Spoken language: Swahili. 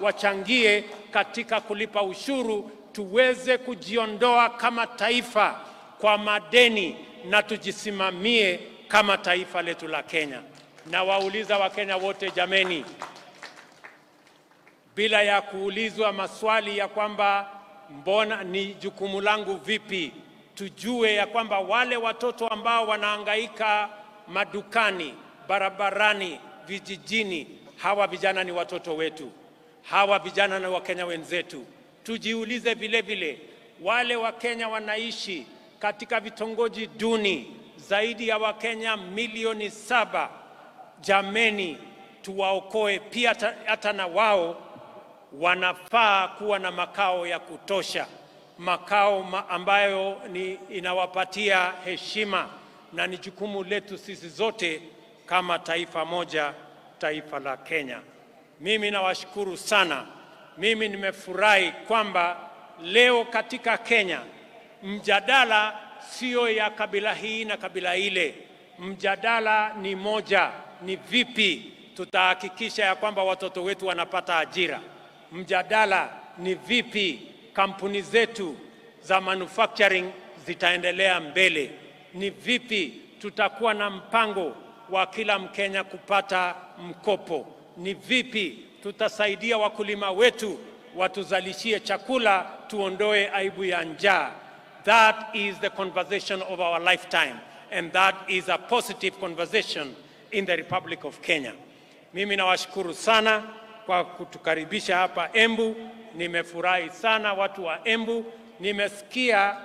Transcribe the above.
wachangie katika kulipa ushuru, tuweze kujiondoa kama taifa kwa madeni na tujisimamie kama taifa letu la Kenya. Nawauliza Wakenya wote, jameni, bila ya kuulizwa maswali ya kwamba mbona ni jukumu langu vipi, tujue ya kwamba wale watoto ambao wanahangaika madukani, barabarani, vijijini, hawa vijana ni watoto wetu, hawa vijana ni Wakenya wenzetu. Tujiulize vile vile, wale Wakenya wanaishi katika vitongoji duni, zaidi ya Wakenya milioni 7, jameni, tuwaokoe pia, hata na wao wanafaa kuwa na makao ya kutosha, makao ambayo ni inawapatia heshima, na ni jukumu letu sisi zote kama taifa moja, taifa la Kenya. Mimi nawashukuru sana. Mimi nimefurahi kwamba leo katika Kenya mjadala sio ya kabila hii na kabila ile, mjadala ni moja, ni vipi tutahakikisha ya kwamba watoto wetu wanapata ajira. Mjadala ni vipi kampuni zetu za manufacturing zitaendelea mbele, ni vipi tutakuwa na mpango wa kila Mkenya kupata mkopo, ni vipi tutasaidia wakulima wetu watuzalishie chakula, tuondoe aibu ya njaa. That is the conversation of our lifetime and that is a positive conversation in the Republic of Kenya. Mimi nawashukuru sana kwa kutukaribisha hapa Embu. Nimefurahi sana watu wa Embu. Nimesikia